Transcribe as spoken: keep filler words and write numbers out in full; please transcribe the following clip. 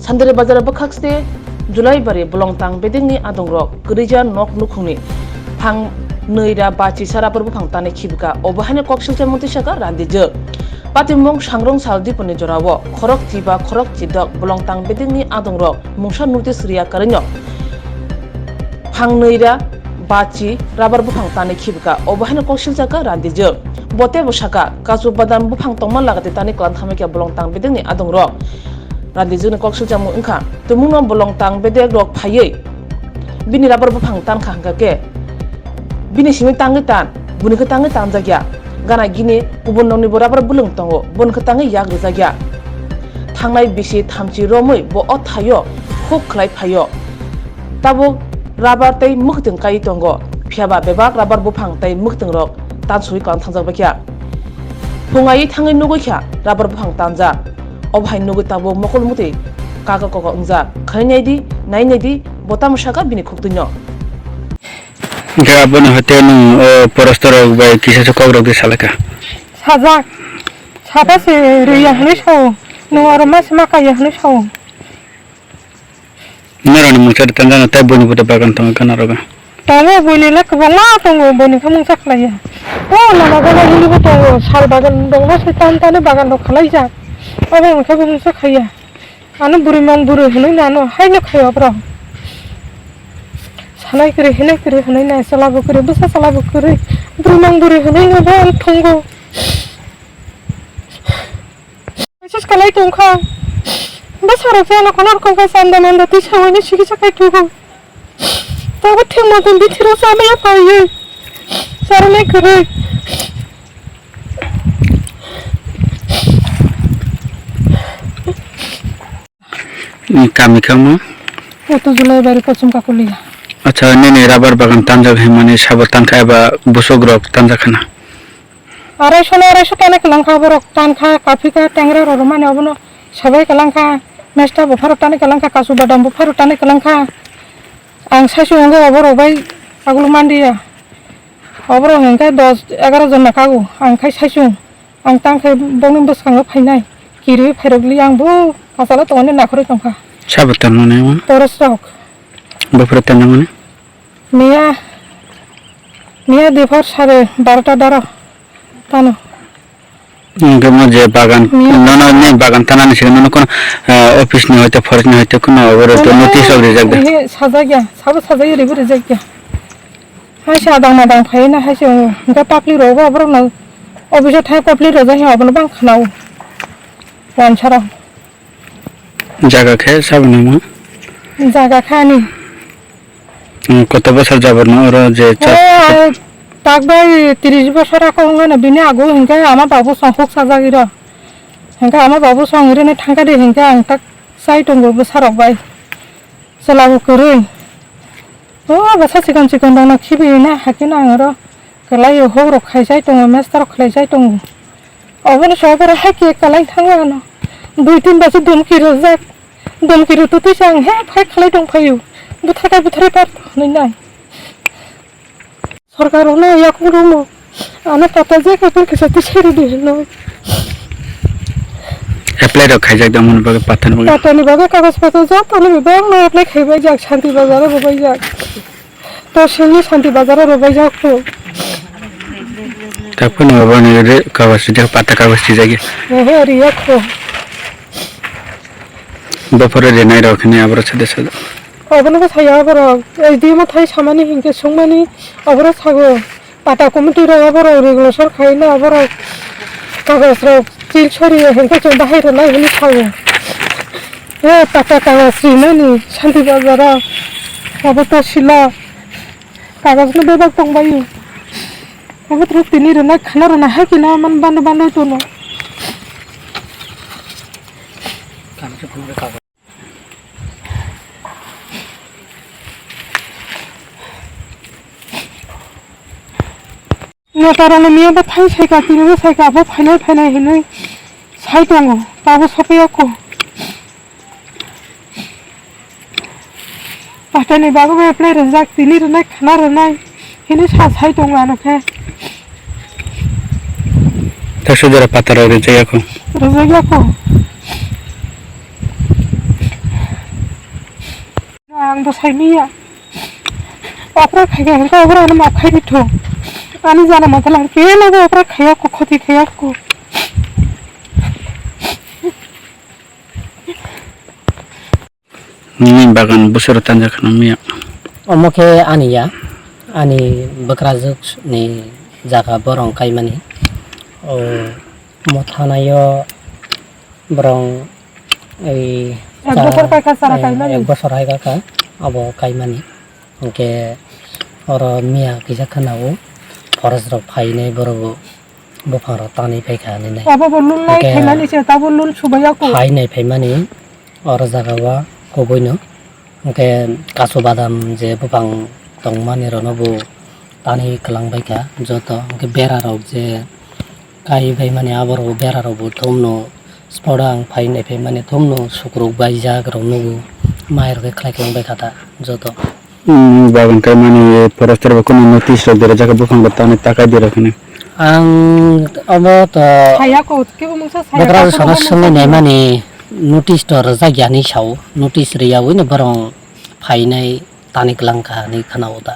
Thandari bazar bwkhakste Julaibari bolongtang bedekni adongrok kwrwija nok nukhungni phang nwi ra bachi sa rabar buphang tanwi khibika. Obo haino koksilcha mantwi saka randijwk. Patimung sangrong sal dipuni jorao khorok chiba khorok chidok bolongtang bedekni adongrok mungsa notice riya karwino phang nwi ra bachi rabar buphang tanwi khibika. Obo haino koksilcha ka randijwk. Bo teibo saka kachu badam buphang tongma lagati tanwi kwlangthamwi khe bolongtang bedekni adongrok. Randijwkni koksilchamo wngkha, tumungno bolongtang bedekrok phaiwi bini rabar buphang tankha hwnkha khe, bini simi tangwi tan, buni khe tangwi tanjakya. Gana gini kubun nokni bo rabar bwlwng tongo, boni khe tangwi yak rwjakya. Thangnai bisi thamchi romwi bo o thaio huk khlai phaio. Tabuk rabar tei mwkhwtwng kaiwi tongo, phiyaba bebak rabar buphang tei mwkhwtwngrok tansugwi kwlangthangjak baikha. Phung aiwi thangwi nugwi kha rabar buphang tanjak. Obo hai nugwi tabuk mokol mwtwi kaka koko wngjak. Khwnai naidi, nai naidi, bo tamo saka bini khuktwino. Hwnkhe aboni hote nwng o porostorok bai kisa se kokrok de salaka. Sajak. Sata se rwya hwnwi sao. Nwng oro ma se ma kaiya hwnwi sao. Norokni mungsa de tanjana tei buini buda bagan tongo gana rogo. Tongo buini le kwbangma tongo, buini khe mungsa khlaiya. O lama gana hini bo tongo, sal bagan dongma se tan tani bagan rok khlaijak. Obo hwnkhe bo mungsa khaiya. Ano bwrwi mang bwrwi hwnwi nano haino khai obrok. Sanai kwrwi hinai kwrwi hwnwi nai chwla bo kwrwi bwsa chwla bo kwrwi. Bwrwi mang bwrwi hwnwi no bo ang thungo. Message kalai tongkha. Bwsarok se ano kono rokong khe chanda manda twi sawani sikisa khai thugo. Tabo thik motom bithiro chamaya paiwi. Charwlai kwrwi. Ni kami kamo? Utu Julaibari Pochim Kakulia. Acha, nini rabar bagan tanjak himani sabo tankha eba busukrok tanjak khana? Arai sona arai sotani kwlangkha borok tankha, kaphika, tengra roromani obono sabai kwlangkha, mesta bo pharo tani kwlangkha, kasu badam bo pharo tani kwlangkha. Ang saichung wngo oborok bai aguluk manliya. Oborok hwnkhe dos egaro jonna kago, ang khai saichung. Ang tang khai bongni bwskango phainai. Kiriwi phairokli ang bo kasalo tongoni nakhorwi tongkha. Sabo tanmani omo? Porosrok. Buphuru tanmani? Miya, miya diphar sare barota daro tano. Hwnkhe mo je bagan, Miya. Nono ni bagan tanani simi nono kono, eh, office ni hoite, forest ni hoite kono oro to Nono notice rok rijak de. He sajak ya, sabo sajak ya, ribo rijak ya. Hai se adang madang phai na hai se hwnkhe public rok bo borok no office o thai public rok jai abono bang khna o. Wansara. Jaga khe saboni omo? Jaga khe ani. Hmm, koto bosor jabor no oro je chas-, Eh, tak bai tris bosor ako wngmano bini ago hwnkhe ama babu song huk sajagwi rw. Hwnkhe ama babu song rwni thangkha de hwnkhe ang tak chai tongo bwsarok bai. Chwla bo kwrwi. O bwsa chikon chikon rokno khibiwi na hakhe no ang oro kwlai o huk rok khai chai tongo, mester rok khlai chai tongo. Obono se oborok hai khe kwlai thango ano. Dui tin basu dumki rwjak. Dumki rwtwi twisa ang he phai khlai tong phaio. Butharkha butharwi par hwnwi nai. Sorkar rokno yakung rwmo. Ano pata je khe kisa twi sai rwdi hwnwi. Apply rok khaijak da moni bagwi patani bagwi. Patani bagwi kagoj patar jotono bebak no apply khaibai jak, Shanti Bazar o rwbai jak. Tosilni Shanti Bazar o rwbai jak kho. Taphano aboni re kagoj sijak, pata kagoj sijak ya. Oho, riya kho. Bopore renai rok hini aboro sade sade. Obono bo saya borok, S D M o thai samani hinkhe sungmani oborok sago, pata committee rok oborok regulation khaina oborok kagoj rok sil sori hinkhe chwng bahai rwnai hwnwi sago. O pata kagoj rinani Shanti Bazar o, obo to sila kagoj no bebak tongbaio. Obo to tini rwnai khana rwna hai khe na man bando bando tono. Netarokno miya bo thai saika, tini bo saika, abo phainai phainai hinwi sai tongo, tabo sophiya kho. Patani bagwi apply rwjak, tini rwnai, khana rwnai. Hini sa sai tongo ano khe. Ta sudara pataro rijak ya kho. Rijak ya kho. Ang bo sai miya. Opera khai ga, opera ano ma khai bitho. Ani jana mata lang ke na opera khaya ko khoti khaya ko. Nini bagan busur tanja khana miya. Omo khe ani ya, ani bwkrajwk ni jaga borong kaimani. O mothanai o borong ei ek bosor kai kha sara kaimani. Ek bosor hai kha abo kaimani. Hwnkhe oro miya kisa khana o forest rok phainai borok bo. Buphang rok tanwi paikha hinwi nai. Abo bo lul lai khaimani se, tabo lul subai ya ko. Hai nai phaimani oro jaga o kubui no. Hwnkhe kasu badam je buphang tongmani rok no bo tanwi kwlang baikha joto. Hwnkhe bera rok je kai baimani abo rok bera rok bo thumno sporang phai nai phaimani thumno sukruk baijak rok nugo mai rok khe khlai kwlang baikha ta joto. Hmm, bagan kaimani forester bo kunu notice rok derajak buphang rok tanwi takai derok hinwi. Ang omo to Saya ko, kebo mungsa saya bwkrajwk ko, sono kebo songwi mungsa naimani notice to rwjak ya hinwi sao, notice rwyawi no borong phainai tani kwlang kha hinwi khwnao da.